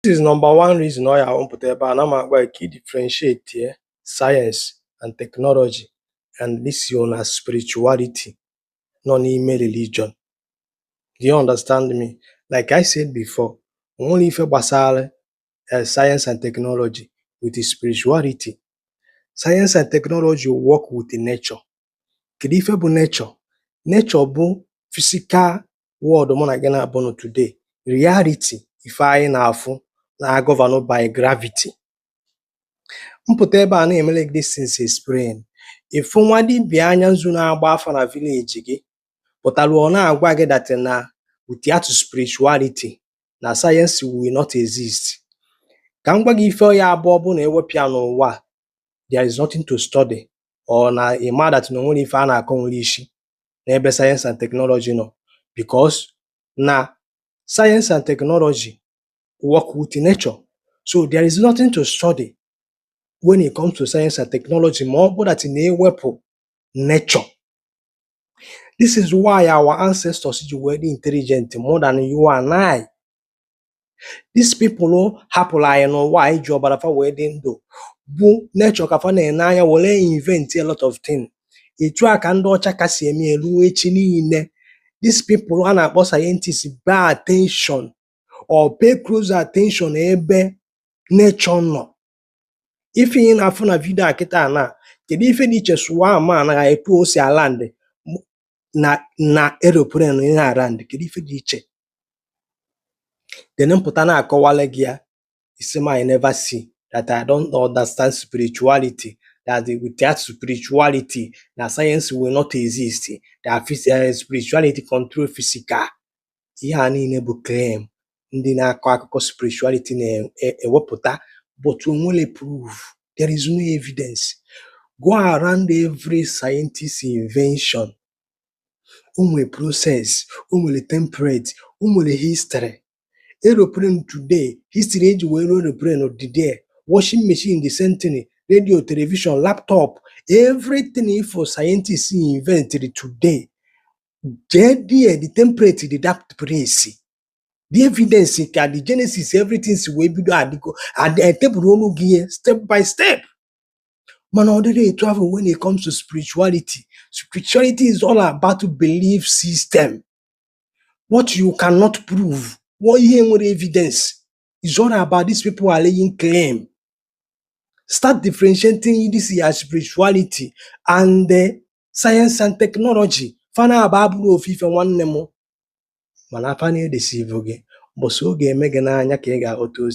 This is number one reason ọ ya mpụta ebe a na m agwa gị ka ị differentiate science and technology and this your na spirituality nọ n'ime religion. Do you understand me? Like I said before, o nwere ife gbasara science and technology with the spirituality. Science and technology work with the nature. Kedu ife bụ nature? Nature bụ physical world mụ na gị na-abụ nọ today, reality ife anyị na-afụ na-govern by gravity. Mpụta ebe a na-emele gị this things explain. Ịfụ nwa dibịa anya nzu na-agba afa na village gị pụtara, ọ na-agwa gị that na without spirituality na science will not exist. Ka m gwa gị, ife ya abụọ bụ na ewepụ ya n'ụwa a, there is nothing to study, or na ị ma that na onwere ife a na-akọ nwere isi n'ebe science and technology nọ, because na science and technology work with nature, so there is nothing to study when it comes to science and technology ma ọ bụ that na ewepụ nature. This is why our ancestors ji wee dị intelligent more than you and I. These people hapụrụ anyị n'ụwa anyị ji ọbara fa wee dị ndụ bụ nature ka fa na-ene anya were invent a lot of things. Etu a ka ndị ọcha ka si eme ya ruo echi niile. These people a na-akpọ scientists pay attention or pay close attention ebe nature nọ. Ife ị na-afụ na video a kịta na, kedu ife dị iche swarm a na etu o si aland na aeroplane na-aland? Kedu ife dị iche? Then mpụta na-akọwalụ gị ya, isi m I never see that I don't understand spirituality, that without spirituality na science will not exist, that spirituality control physical. Ihe a niile bụ claim ndị na-akọ akụkọ spirituality na-ewepụta, but o nwere proof, there is no evidence. Go around every scientist invention, o nwere process, o nwere template, o nwere history. Aeroplane today, history eji wee rụọ aeroplane dị there. Washing machine, the same thing. Radio, television, laptop, everything ifo scientists invented today, jee there, the template dị that place, the evidence ka the genesis, everything si wee bido adịgo etebụrụ olu gị ihe step by step. Mana ọ dịrị etu ahụ when it comes to spirituality. Spirituality is all about belief system, what you cannot prove, what ihe nwere evidence is all about. These people are laying claim. Start differentiating this your spirituality and the science and technology. Fana abụ abụrụ ofu ife, nwanne m, mana afa na-edeceive gị. Mbọsị ọ ga-eme gị n'anya ka ị ga-aghọta ozi.